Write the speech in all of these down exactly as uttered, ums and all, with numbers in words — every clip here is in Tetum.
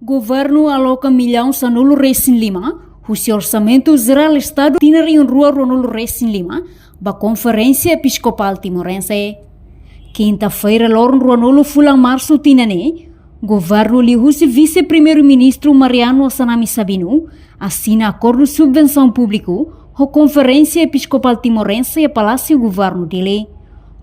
Governu aloka millaun sanulu-resin-lima husi Orsamentu Jerál Estadu tinan rihun rua ruanulu-resin-lima ba Konferénsia Episkopál Timorense. Kinta-feira, loron ruanulu fulan Marsu tinan ne'e, Governu liuhusi Vise-Primeiru-Ministru Mariano Assanami Sabino asina akordu subvensaun públiku ho Konferénsia Episkopál Timorense iha Palásiu Governu Dili.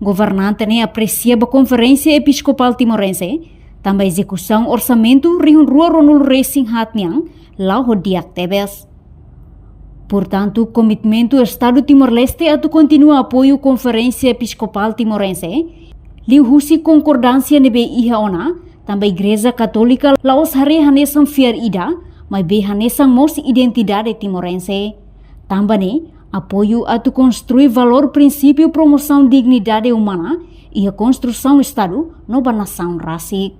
Governante ne'e apresia ba Konferénsia Episkopál Timorense tanba ezekusaun orsamentu rihun rua ruanulu-resin-haat nian la'o ho di'ak tebes. Portantu, komitmentu Estadu Timor-Leste atu kontinua apoiu Konferénsia Episkopál Timorense liuhusi konkordánsia ne'ebé iha ona, tanba Igreja Katólika la'ós haree hanesan fiar ida, maibé hanesan mós identidade timorense. Tanba ne'e, apoiu atu konstrui valór prinsípiu promosaun dignidade umana iha konstrusaun Estadu no ba nasaun rasik.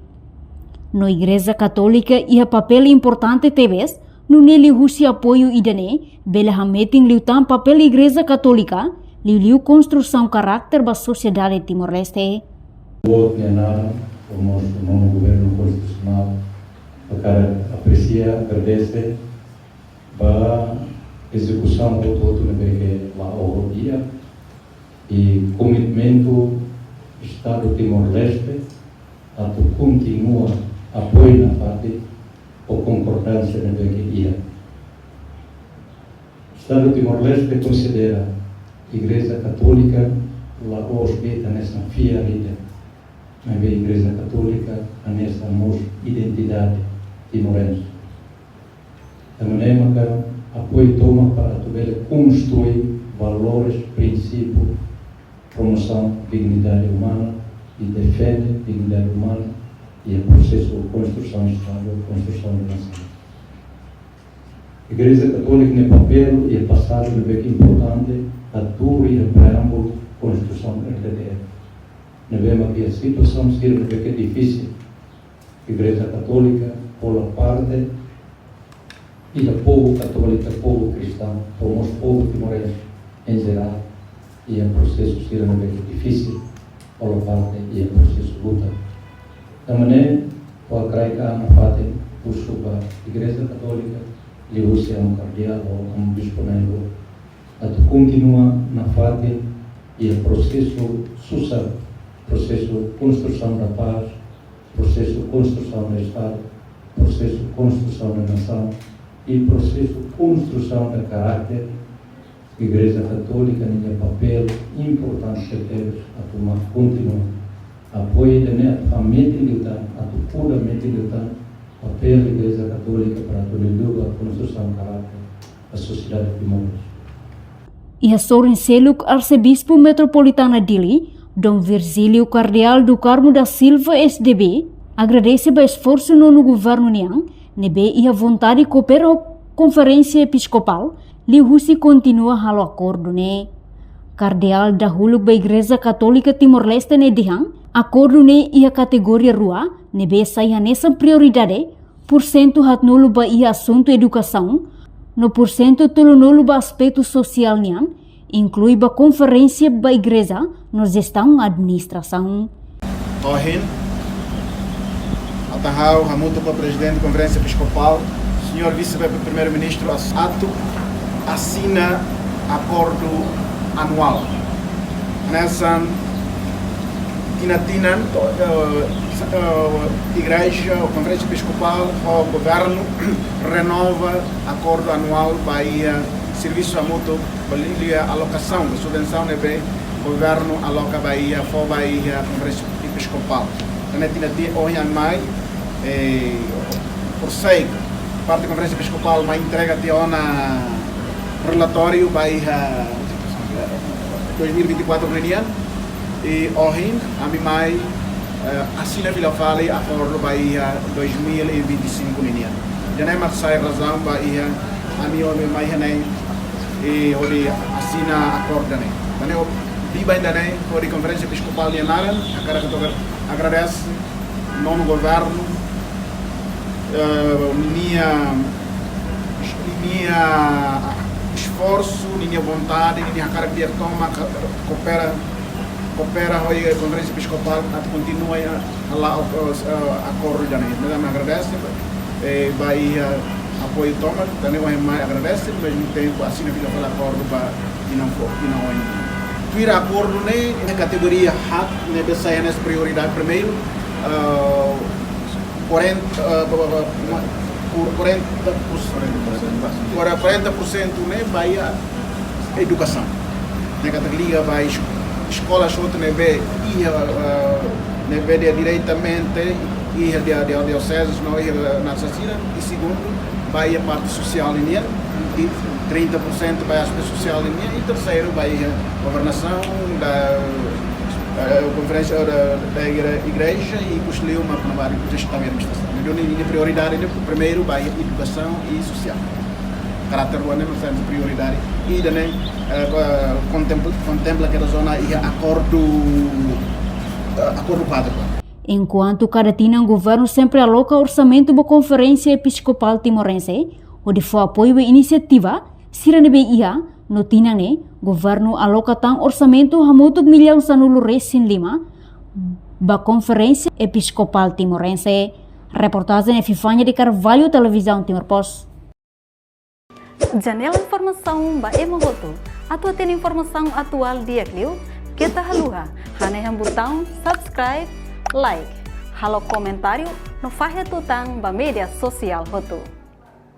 No Igreja Katólika iha papél importante tebes, nune'e liuhusi apoiu ida-ne'e bele hametin liután papél Igreja Katólika liuliu konstrusaun karákter ba sosiedade Timor-Leste. Boot nia naran, ho mós ho Nono Governu Konstitusionál, hakarak apresia, agradese ba ezekusaun hotu-hotu ne'ebé ke la'o ho di'ak, i komitmentu Estadu Timor-Leste atu kontinua apoiu nafatin ho konkordánsia ne'ebé ke iha. Estadu Timor-Leste konsidera Igreja Katólika la'ós de'it hanesan fiar ida, maibé Igreja Katólika hanesan mós identidade timorense. Tanba ne'e maka apoiu tomak para atu bele konstrui valores, prinsípiu, promosaun dignidade umana i defende dignidade umana iha prosesu konstrusaun Estadu, konstrusaun de nasaun. Igreja Katólika nia papél iha pasadu ne'ebé ke importante, atu iha preámbulu konstrusaun R T T F. Ne'ebé maka iha situasaun sira ne'ebé ke difisil, Igreja Katólika hola parte, iha povu katólika, povu kristaun, no mós povu timorense em geral, iha prosesu sira ne'ebé ke difisil, hola parte iha prosesu luta. Tanba ne'e, ha'u hakarak nafatin husu ba Igreja Katólika, liuhusi amu kardeál ho amu bispu na'in-rua, atu kontinua nafatin iha prosesu susar, prosesu construção da paz, prosesu construção do Estado, prosesu construção da nação i prosesu construção da caráter. Igreja Katólika ninia papél importante tebes atu mak kontinua apoiu ida-ne'e, atu hametin liután, atu kuda hametin liután papél Igreja Katólika para atu liuliu ba konstrusaun karákter ba sosiedade Timor. Iha sorin seluk, Arsebispu Metropolitana Dili, Dom Virgílio Kardeál do Carmo da Silva, S D B, agradese ba esforsu Nono Governu nian ne'ebé iha vontade koopera ho Konferénsia Episkopál liuhusi kontinua halo akordu ne'e. Kardeál dahuluk ba Igreja Katólika Timor-Leste ne'e dehan, akordu ne'e iha kategoria rua ne'ebé sai hanesan prioridade, pursentu haatnulu ba iha asuntu edukasaun, no pursentu tolunulu ba aspetu sosiál nian, inklui ba konferénsia ba igreja no jestaun administrasaun. Ohin, atan ha'u hamutuk ho Prezidente Konferénsia Episkopál, Señór Vise-Primeiru-Ministru, as-, atu asina akordu anuál. Hanesan tinan-tinan, to-, eh, sa-, eh, Igreja, Konferénsia Episkopál ho Governu renova akordu anuál ba iha servisu hamutuk, ba liuliu alokasaun, subvensaun ne'ebé Governu aloka ba iha, fó ba iha Konferénsia Episkopál. Tanba ne'e tinan-tinan ohin ami mai, eh, por sei, parte Konferénsia Episkopál mai entrega tiha ona relatóriu ba iha, eh, dois mil e vinte e quatro ninian, i ohin ami mai, eh, asina fila fali akordu ba iha dois mil e vinte e cinco ninian. Ida-ne'e mak sai razaun ba iha ami ohin mai iha ne'e, i hodi asina akordu ne'e. Tanba ne'e, biban ida-ne'e, hodi Konferénsia Episkopál nia naran, hakarak atu agradese Nono Governu, eh, ninia, ninia esforsu, ninia vontade, ninia hakarak di'ak tomak, ka-, koopera, koopera ho Konferénsia Episkopál atu kontinua, eh, halo, eh, akordu ida-ne'e. Entaun ami agradese, eh, ba iha apoiu tomak, ita-nia ohin mai agradese, ao mesmo tempo asina fila fali akordu ba inan fo, inan oin. Tuir akordu ne'e, iha kategoria haat ne'ebé sai hanesan prioridade primeiru, ah, quarenta, ah, ba, ba, ba, ma, por quarenta por cento, agora quarenta por cento ne'e ba iha edukasaun. Ne'e katak liga ba es-, eskola hotu ne'ebé iha, ah, ne'ebé iha diretamente iha dia, dia, dioseze no iha nasaun sira, i segundu, ba iha parte sosiál nian, i trinta por cento ba iha aspetu sosiál nian, i terseiru, ba iha governasaun, da, eh, konferénsia da, da igre-, igreja, i depois liu mak na bari, depois também administrasaun. Entaun, ne'e prioridade ne'e primeiru ba iha edukasaun i sosiál. Karáter rua ne'e mak sai prioridade. I ida-ne'e, eh, ko-, kontempla, kontempla kedas ona iha akordu, eh, akordu kuadru. Enkuantu kada tinan governu sempre aloka orsamentu ba Konferénsia Episkopál Timorense, hodi fó apoiu ba inisiativa sira ne'ebé iha, no tinan ne'e, governu aloka tan orsamentu hamutuk millaun sanulu resin lima ba Konferénsia Episkopál Timorense. Reportajen Epifania de Carvalho, Televizaun Timor Post. Janela informasaun ba ema hotu. Atu hatene informasaun atuál di'ak liu, keta haluha hanehan butaun subscribe, like, halo komentáriu no fahe tutan ba média sosiál hotu.